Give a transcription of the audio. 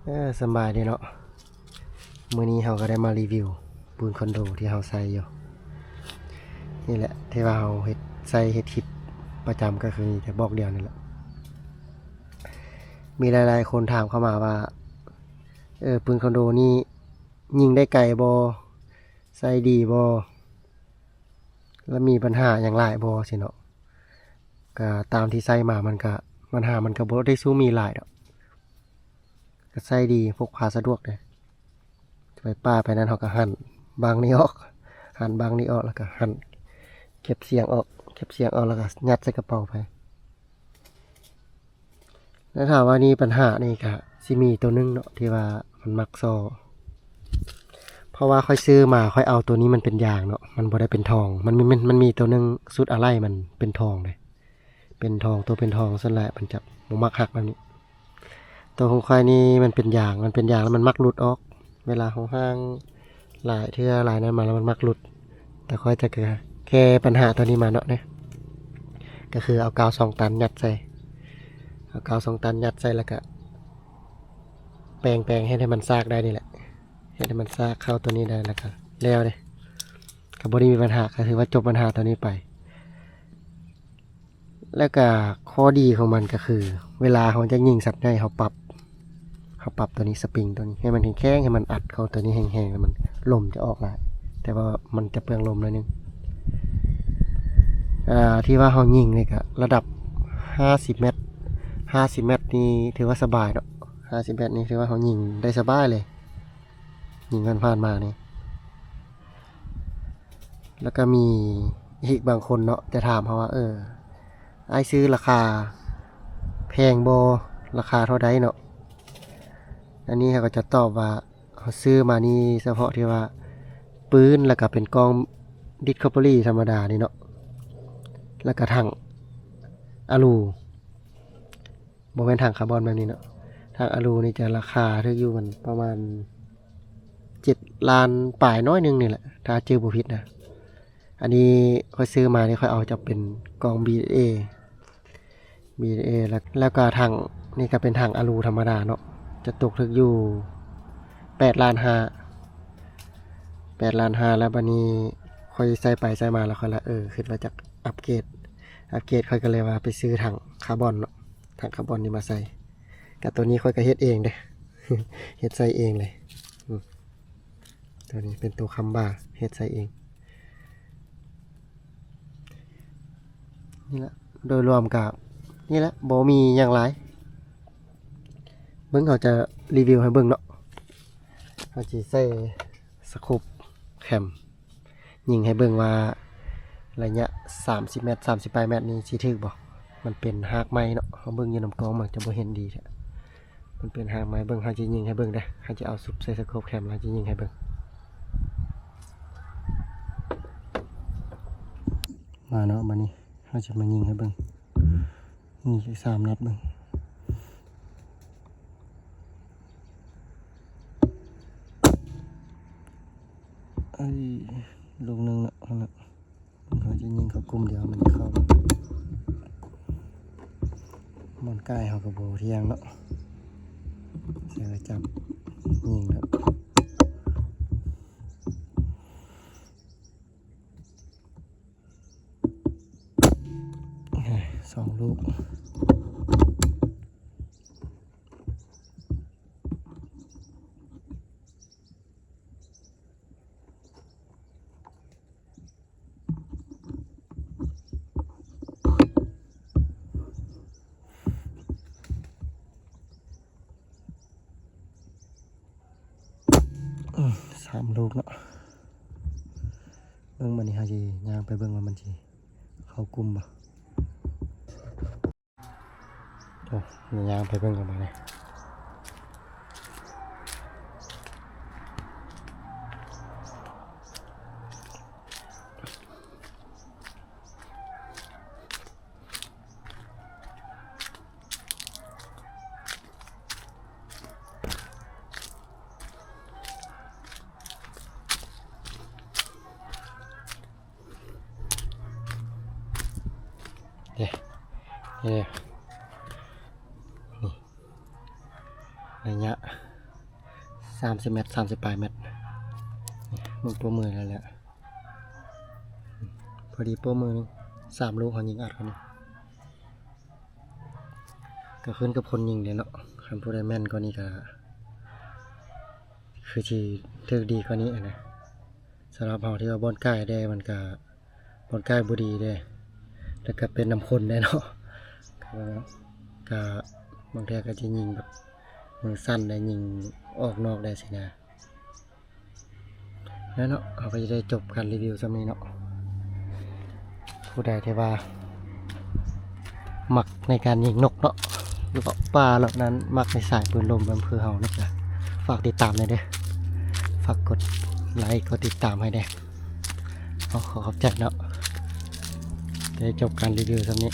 ເອີ ສະບາຍດີເນາະ. ມື້ນີ້ເຮົາກໍໄດ້ມາຣີວິວປືນຄອນໂດທີ່ເຮົາໃຊ້ຢູ່ນີ້ແຫຼະ ທີ່ວ່າເຮົາເຮັດ ໃຊ້ເຮັດຄລິບປະຈຳ ກໍຄືມີແຕ່ບອກດຽວນີ້ແຫຼະ. ມີຫຼາຍໆຄົນຖາມເຂົ້າມາວ່າ ເອີ ປືນຄອນໂດນີ້ຍິງໄດ້ໄກບໍ່? ໃຊ້ດີບໍ່? ແລະມີບັນຫາຫຍັງຫຼາຍບໍ່? ຊີ້ເນາະ. ກະຕາມທີ່ໃຊ້ມາມັນກະ ບັນຫາມັນກະບໍ່ໄດ້ສູ້ມີຫຼາຍດອກ. ກະໃຊ້ດີ ພົກພາສະດວກເດ້. ໄປປ່າໄປນັ້ນເຮົາກະຫັນບັ້ງນີ້ອອກ ຫັນບັ້ງນີ້ອອກ ແລ້ວກະຫັນເກັບສຽງອອກ ເກັບສຽງອອກ ແລ້ວກະຍັດໃສ່ກະເປົາໄປ. ແລ້ວຖ້າວ່ານີ້ບັນຫານີ້ກະຊິມີໂຕໜຶ່ງເນາະ ທີ່ວ່າມັນມັກສໍ້ ເພາະວ່າຂ້ອຍຊື້ມາ ຂ້ອຍເອົາໂຕນີ້ມັນເປັນຢາງເນາະ ມັນບໍ່ໄດ້ເປັນທອງ. ມັນມີ ມັນ ມັນມີໂຕໜຶ່ງຊຸດອາໄຫຼ່ມັນເປັນທອງເດ້ ເປັນທອງ ໂຕເປັນທອງສ່ວນຫຼາຍມັນຈະບໍ່ມັກຫັກແບບນີ້. ໂຕຂອງຂ້ອຍນີ້ມັນເປັນຢາງ ມັນເປັນຢາງແລ້ວມັນມັກຫຼຸດອອກ ເວລາເຮົາຫ້າງຫຼາຍເທື່ອຫຼາຍນັ້ນມາແລ້ວມັນມັກຫຼຸດ. ແຕ່ຂ້ອຍຈະແກ້ ແກ້ບັນຫາໂຕນີ້ມາເນາະ ນີ້ ກໍຄືເອົາກາວສອງຕັນຍັດໃສ່ ເອົາກາວສອງຕັນຍັດໃສ່ ແລ້ວກະແປງ ແປງເຮັດໃຫ້ມັນຊາກໄດ້ນີ້ແຫຼະ ເຮັດໃຫ້ມັນຊາກເຂົ້າໂຕນີ້ໄດ້ ແລ້ວກະແລ້ວເດ້ ກໍບໍ່ໄດ້ມີບັນຫາ ກໍຖືວ່າຈົບບັນຫາໂຕນີ້ໄປ. ແລ້ວກະຂໍ້ດີຂອງມັນກໍຄື ເວລາເຮົາຈະຍິງສັດໃຫຍ່ ເຮົາປັບ ເຮົາປັບໂຕນີ້ ສະປຣິງໂຕນີ້ໃຫ້ມັນແຂງໆ ໃຫ້ມັນອັດເຂົ້າໂຕນີ້ແຮງໆ ແລ້ວມັນ ລົມຈະອອກຫຼາຍ ແຕ່ວ່າມັນຈະເປືອງລົມໜ້ອຍໜຶ່ງ. ອ່າ ທີ່ວ່າເຮົາຍິງນີ້ກະລະດັບຫ້າສິບແມັດ ຫ້າສິບແມັດນີ້ຖືວ່າສະບາຍເນາະ. ຫ້າສິບແມັດນີ້ຖືວ່າເຮົາຍິງໄດ້ສະບາຍເລີຍ ຍິງຜ່ານໆມານີ້. ແລ້ວກໍມີອີກບາງຄົນເນາະ ຈະຖາມເຮົາວ່າ ເອີ ອ້າຍຊື້ລາຄາແພງບໍ່? ລາຄາເທົ່າໃດເນາະ? ອັນນີ້ເຮົາກໍຈະຕອບວ່າ ເຮົາຊື້ມານີ້ສະເພາະທີ່ວ່າປືນ ແລ້ວກໍເປັນກ່ອງດິສຄັບເວີຣີທຳມະດານີ້ເນາະ ແລ້ວກໍຖັງອາລູ ບໍ່ແມ່ນຖັງຄາບອນແບບນີ້ເນາະ. ຖັງອາລູນີ້ຈະລາຄາຖືກຢູ່ ມັນປະມານເຈັດລ້ານປາຍໜ້ອຍໜຶ່ງນີ້ແຫຼະ ຖ້າຈື່ບໍ່ຜິດນະ. ອັນນີ້ຂ້ອຍຊື້ມານີ້ ຂ້ອຍເອົາຈະເປັນກ່ອງບີເອ ບີເອ ແລ້ວ ແລ້ວກໍຖັງນີ້ກໍເປັນຖັງອາລູທຳມະດາເນາະ ຈະຕົກຖືກຢູ່ແປດລ້ານຫ້າ ແປດລ້ານຫ້າ. ແລ້ວບາດນີ້ຂ້ອຍໃຊ້ໄປໃຊ້ມາ ແລ້ວຂ້ອຍລະ ເອີ ຄິດວ່າຈະອັບເກຣດ ອັບເກຣດ ຂ້ອຍກໍເລີຍວ່າໄປຊື້ຖັງຄາບອນເນາະ ຖັງຄາບອນນີ້ມາໃສ່. ກະໂຕນີ້ຂ້ອຍກະເຮັດເອງເດ້ ເຮັດໃສ່ເອງເລີຍ. ອືມ ໂຕນີ້ເປັນໂຕຄຳບາ ເຮັດໃສ່ເອງ. ນີ້ແຫຼະ ໂດຍລວມກະນີ້ແຫຼະ ບໍ່ມີຫຍັງຫຼາຍ. ເບິ່ງ ເຮົາຈະຣີວິວໃຫ້ເບິ່ງເນາະ. ເຮົາຊິໃສ່ສະໂຄບແຄມ ຍິງໃຫ້ເບິ່ງວ່າໄລຍະສາມສິບແມັດ ສາມສິບປາຍແມັດນີ້ຊິຖືກບໍ່? ມັນເປັນຮາກໄມ້ເນາະ ເຮົາເບິ່ງຢູ່ນຳກ້ອງມັນຈະບໍ່ເຫັນດີແທ້ ມັນເປັນຮາກໄມ້. ເບິ່ງ ເຮົາຈະຍິງໃຫ້ເບິ່ງເດ້ ເຮົາຈະເອົາຊຸບໃສ່ສະໂຄບແຄມ ເຮົາຈະຍິງໃຫ້ເບິ່ງ. ມາເນາະ ບາດນີ້ເຮົາຈະມາຍິງໃຫ້ເບິ່ງ. ຍິງອີກສາມນັດເບິ່ງ. ເອີຍ ລູກໜຶ່ງເນາະ ເຮົາຈະຍິງເຂົ້າກຸ່ມດຽວ ມັນເຂົ້າ. ບ່ອນກາຍເຮົາກໍບໍ່ທ່ຽງເນາະ ໃສ່ໄວ້ຈັບຍິງເນາະ. ສອງລູກ. ອືມ ສາມລູກເນາະ. ເບິ່ງ ບາດນີ້ເຮົາຊິຍ່າງໄປເບິ່ງວ່າມັນຊິເຂົ້າກຸ່ມບໍ່. ໂອ້ ຍ່າງໄປເບິ່ງກັນບາດນີ້. ເດ້ ເດ້ ນີ້ ໄລຍະ ສາມສິບແມັດ ສາມສິບປາຍແມັດ ນີ້ ມັນປົວມືແລ້ວແຫຼະ ພໍດີປົວມືໜຶ່ງ ສາມລູກ ເຮົາຍິງອັດເຂົ້ານີ້ ກໍຂຶ້ນກັບຄົນຍິງເດ້ເນາະ ຄັນຜູ້ໃດແມ່ນກວ່ານີ້ກໍຄືຊິຖືກດີກວ່ານີ້ຫັ້ນນະ ສຳລັບເຮົາທີ່ວ່າບ່ອນໃກ້ແດ່ ມັນກໍບ່ອນໃກ້ບໍ່ດີເດ້ ແລ້ວກໍເປັນນຳຄົນແດ່ເນາະ ກໍບາງເທື່ອກໍຈະຍິງແບບມືສັ້ນໄດ້ ຍິງອອກນອກໄດ້ຊີ້ນະ. ແລ້ວເນາະ ເຮົາກໍຈະໄດ້ຈົບການຣີວິວຊ່ຳນີ້ເນາະ ຜູ້ໃດທີ່ວ່າມັກໃນການຍິງນົກເນາະ ເລາະປ່າເລາະນັ້ນ ມັກໃນສາຍປືນລົມນຳຄືເຮົານີ້ ກໍຝາກຕິດຕາມແດ່ເດີ ຝາກກົດໄລ ກົດຕິດຕາມໃຫ້ແດ່ ເອົາ ຂໍຂອບໃຈເນາະ ໄດ້ຈົບການຣີວິວຊ່ຳນີ້.